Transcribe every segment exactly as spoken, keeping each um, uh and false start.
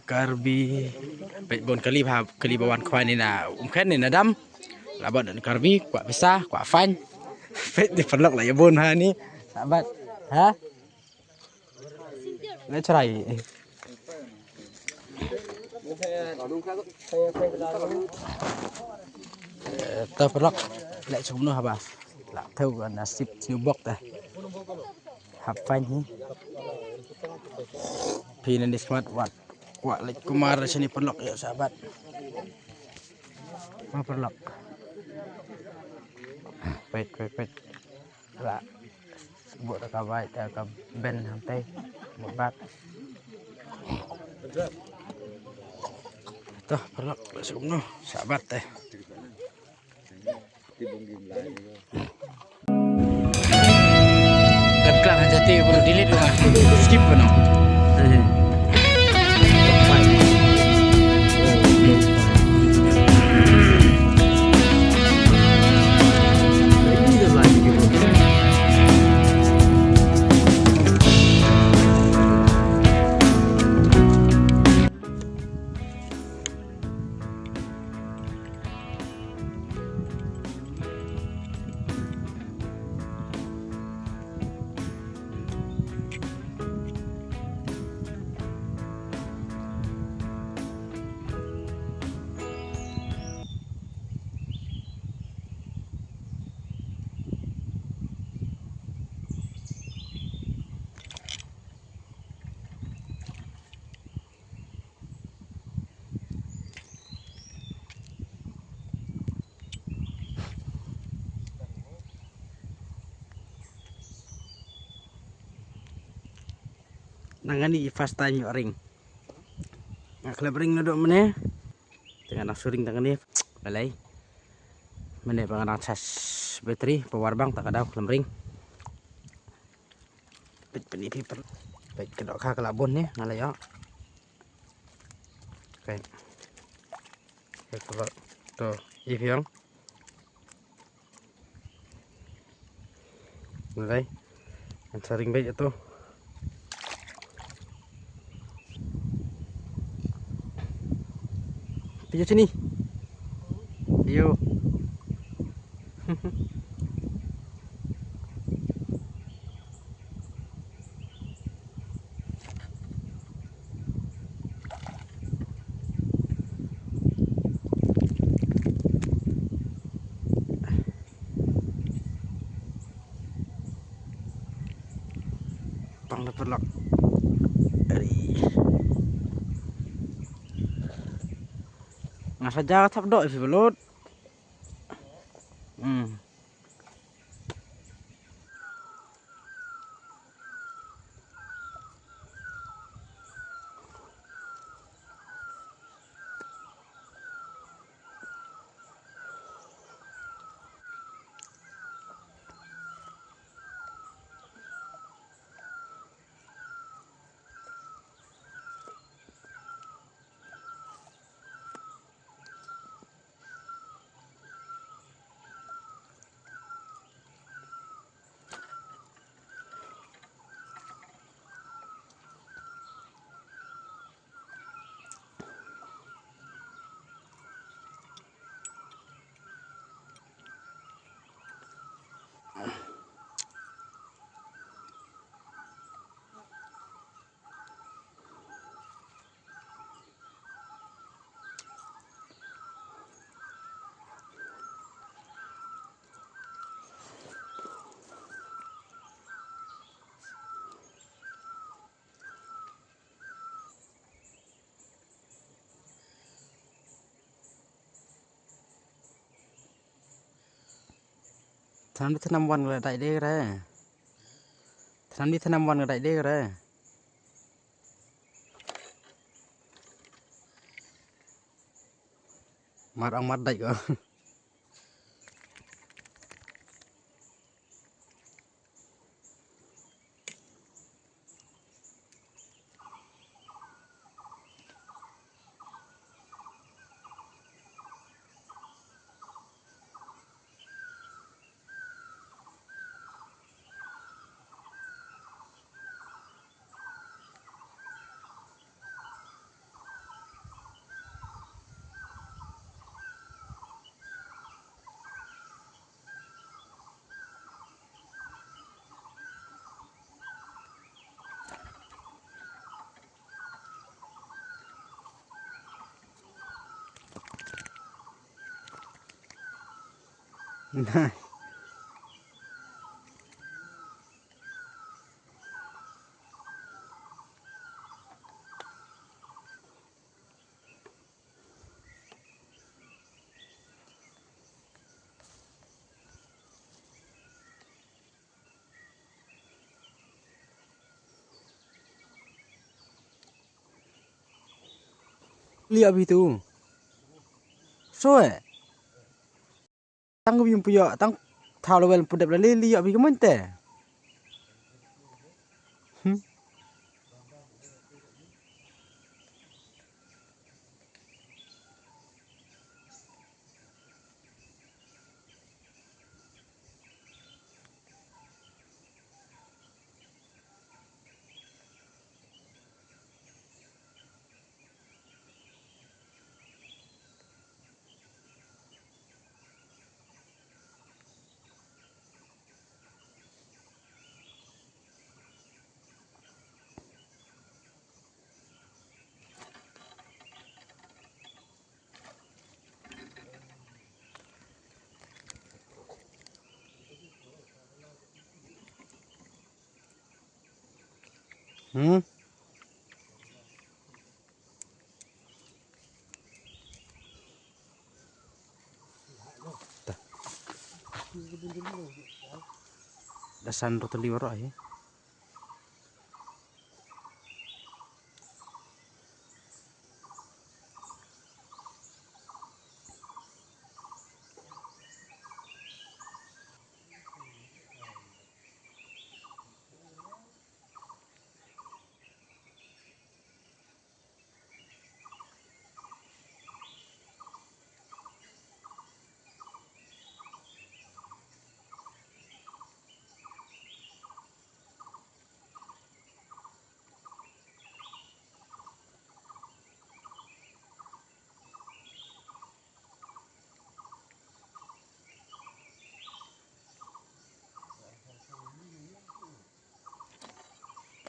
Karbi. Peit bun kali ba, kali ba wan khwai ni na Umkhen ni na dam. La bad don Karbi, kwah pisa, kwah fine. Peit dei paralok la ïa bun ha ni. Sabat. Ha? Leit chrai. Eh, to paralok. Leit sha kumno haba la thew ka nasib sniewbok te. Hap fine hi. Phi nangne shakhmat wat kwah leit kumar shane paralok ïa sabat. Ma paralok. Peit, peit, peit. Lah. Bok da ka bai, da ka ben hangtai. Bok bak. Toh, paralok, lah suk noh. Sabat te. Kat klang hajati baru delete noh. Skip noh. Nangani i first time ïoh ring. Nga khlem ring naduh mynne. Te nga dang shu ring tang kane. Balei? Mynne ba nga dang charge battery, power bank, ta ka daw khlem ring. Peit pyni phi peit. Peit ka dohkha ka la bun ne, nga la ïoh. Peit. Peit ka doh. To, i phi ong. Nalai. An sa ring beit ïa to. Phi ïa sini. Ïa. Tang da paralok. Ari. Nga saja thap doh ïa phi balut. Hmm. Thnam di thnam wan ka dei dei re. Thnam di thnam wan ka dei dei re. Mar ang mar dai ko. Liak bi tu. Soe. Tang bi puyok, tang thaw lewel pudep lali liak bi kemen te. Hmm. Hmm. Da san rot liwar ai.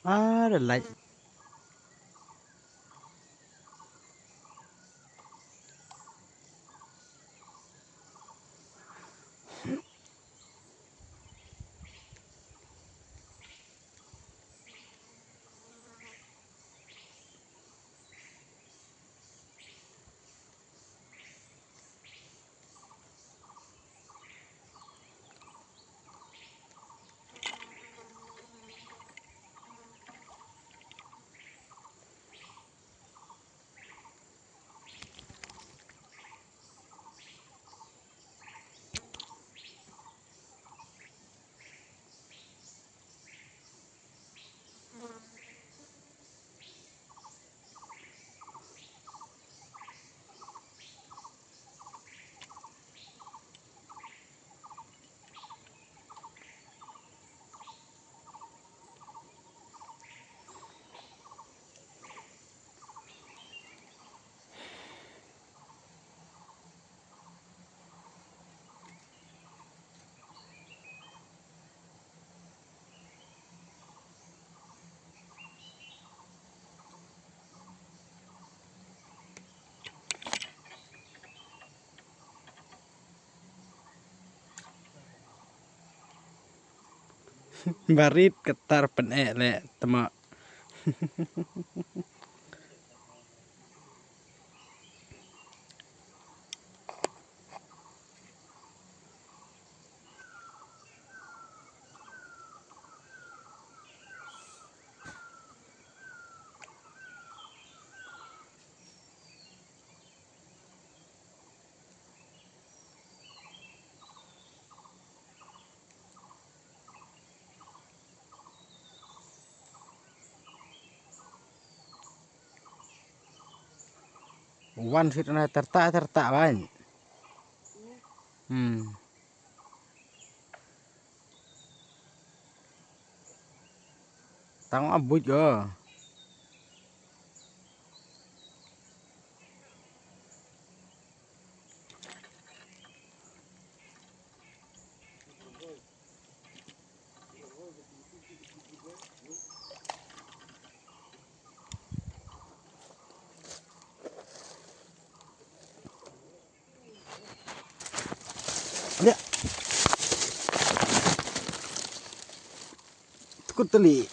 Ah, da lait. Barit katar pyneh le tma. Wan sit na tertak tertak ban. Hmm. Tang abut ga. Ya. Kut teli.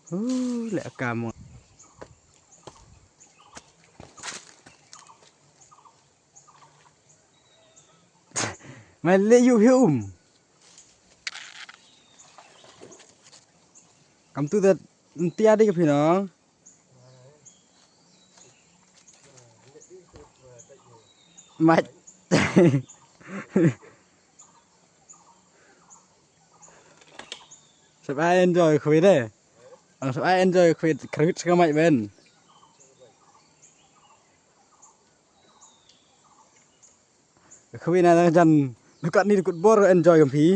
Huh, leh ka mo. Mai leh yu hiu um. Kam tu dat ntia di ka phi no. Mach. Sep ai enjoy khwit de. Ang sep ai enjoy khwit khwit seka mach ben. Khwit na jan dukat ni dukut bor enjoy kam phi.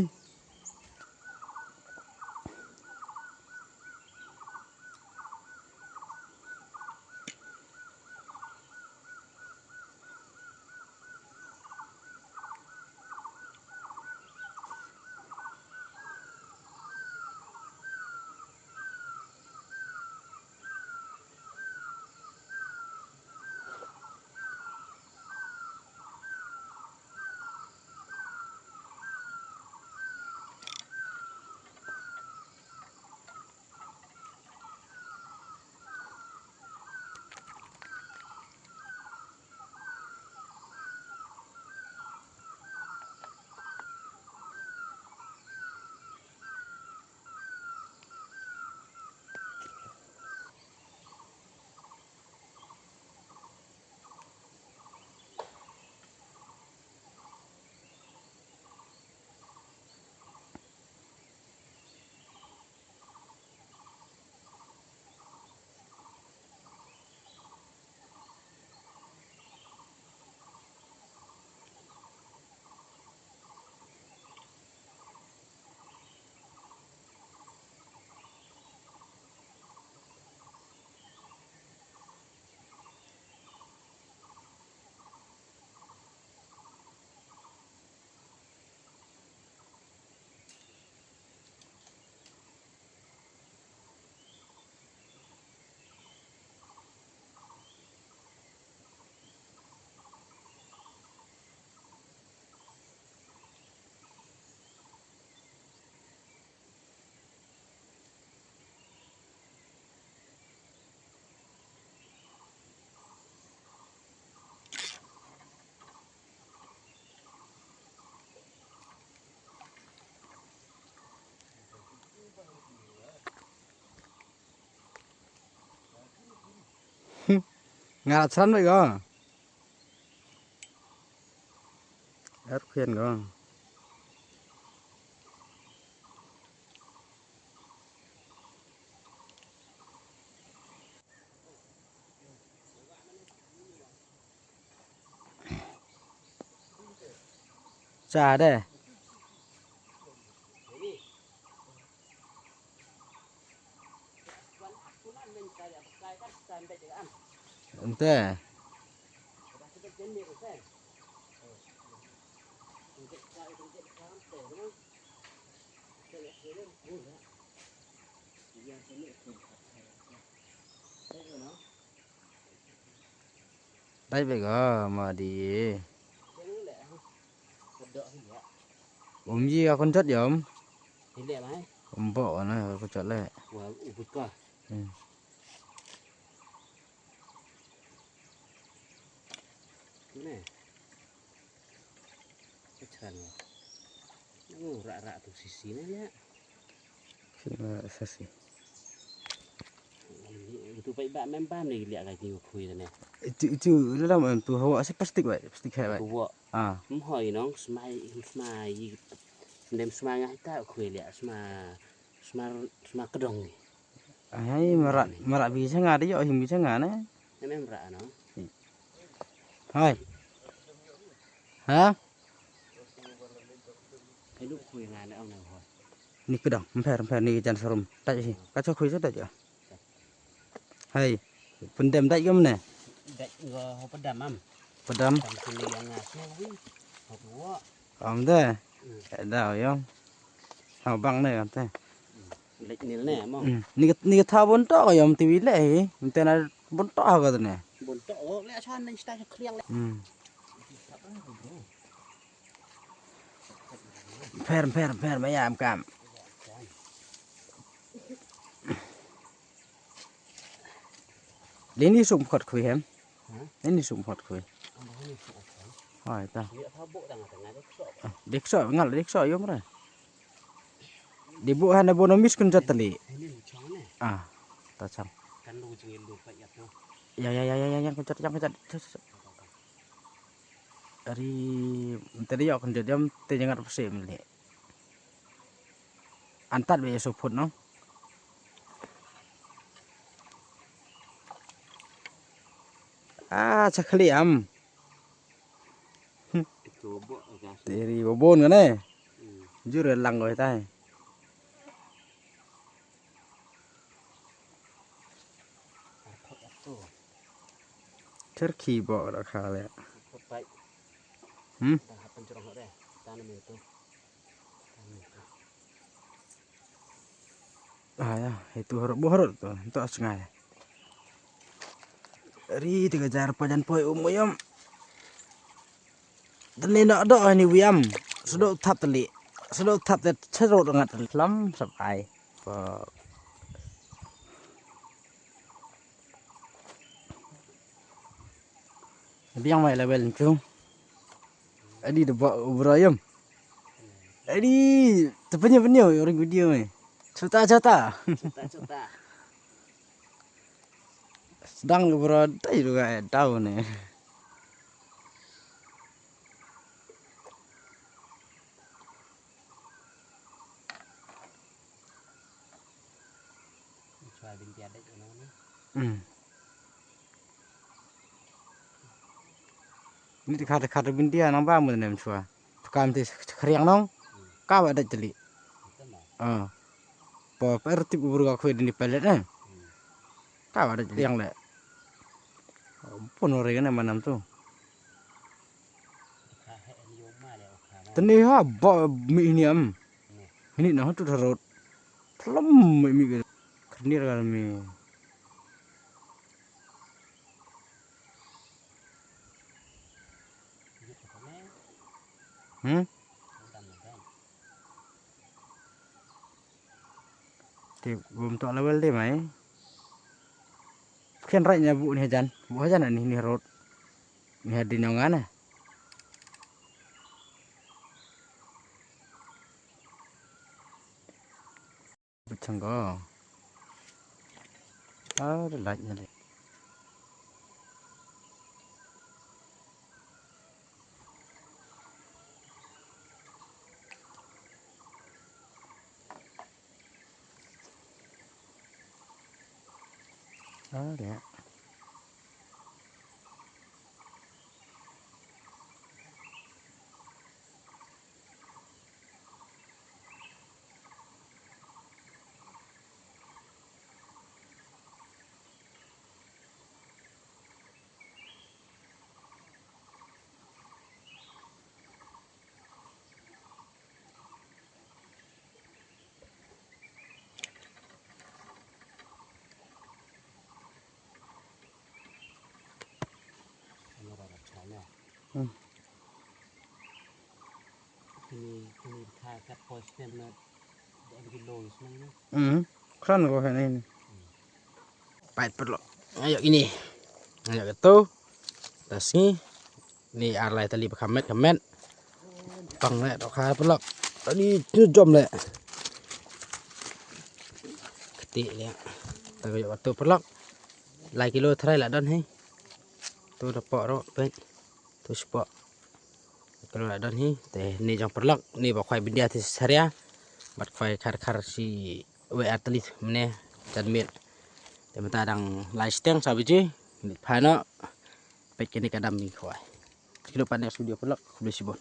Nga la chran wei ko. Ar khian ko. Cha de. Ente. Dai bego ma di. Um ji ka kon jot yom. Um bo na ko jot le. Hmm. Ka chran wa. Ngu rak rak tu sisi na ya. Sisi. Itu pai ba mem ba ni liak kai tiu khui ne. Itu itu dalam tu hawa si plastik wa, plastik hai wa. Tu wa. Ah. Mhoi nong smai smai. Ndem smai ngai ta khui liak sma sma sma kedong ni. Ai mara mara bi changa de yo him bi changa ne. Em em ra no. Hai. Ha? Ai du khui nga ne ong na ho. Ni kdang, mpher, mpher ni jan sarum. Dait hi. Ka cha khui cha dait ya. Hai. Pyndem dait ka mne. Dait nga ho padam am. Padam. Tam kuli yang nga sne wi. Ho tuwa. Am de. Hmm. Eh, da yom. Ha bang ne kan te. Lek nil ne mo. Hmm. Ni ka, ni ka tha bon to yom ti wi le hi. Mte na bon to ha ka ne. Bon to o le sa ne sta ka kriang le. Hmm. Pher, pher, pher, ma yam kam. Lini sum khot khui hem. Lini sum khot khui. Hoi ta. Dik so, ngal dik so yom re. Di bu hane bono mis kun jatali. Ah, ta chang. Ya, ya, ya, ya, ya, yang kun jat, yang kun jat. Ari, tadi ya kun jat jam te jangat pese mili. Antat be so phut no. Ah, chakli am. Teri bobon kan eh. Jur lang ko tai. Turkey bo rakha le. Hmm. Ah ya, itu harap bo harap tu, tu asngai. Ri tiga jar pajan poi um yom. Tali nak dok ni wiam. Sedok thap tali. Sedok thap te cerot ngat tali. Lam sapai. Biang mai level tu. Adi de bak ubrayam. Adi, tepenyo penyo orang video ni. Cerita cerita. Cerita cerita. Sedang ubra dai juga eh tahu ni. Hmm. Ni ti khat khat bindia nang ba mun nem chua. Tukam ti khriang nong. Ka ba dai teli. Ah. Po per tip buru ka khoi dini pelet eh. Ka ba dai teli yang le. Pun ore ne manam tu. Tani ha ba mi ni am. Ini na tu tharot. Thlem mi mi khnir kal mi. Hmm? Te bum to level de mai. Khen rai nya bu ni hajan. Bu hajan ni ni rot. Ni hadin nong ana. Bechang ko. Ah, de lait na de. Ah, de. Hmm. Kini, kini kha kat poi snem na dang ki low snem na. Hmm. Kran ko hene. Pait perlo. Ayo ini. Ayo gitu. Tas ni. Ni ar lai tali ba khamet khamet. Pang le dohkha paralok. Tadi tu jom le. Kti le. Ta ka yok tu paralok. Lai kilo tharai la don hi. Tu da pok ro pet. Tu spok. Kilo la don hi. Te ni jong paralok ni ba khwai bindia ti saria. Bat khwai khar khar si we ar tali mene jan mit. Te mynta dang lai steng sa biji. Ni phano. Pet kini kadam ni khwai. Kilo pan next video paralok. Khublei shibun.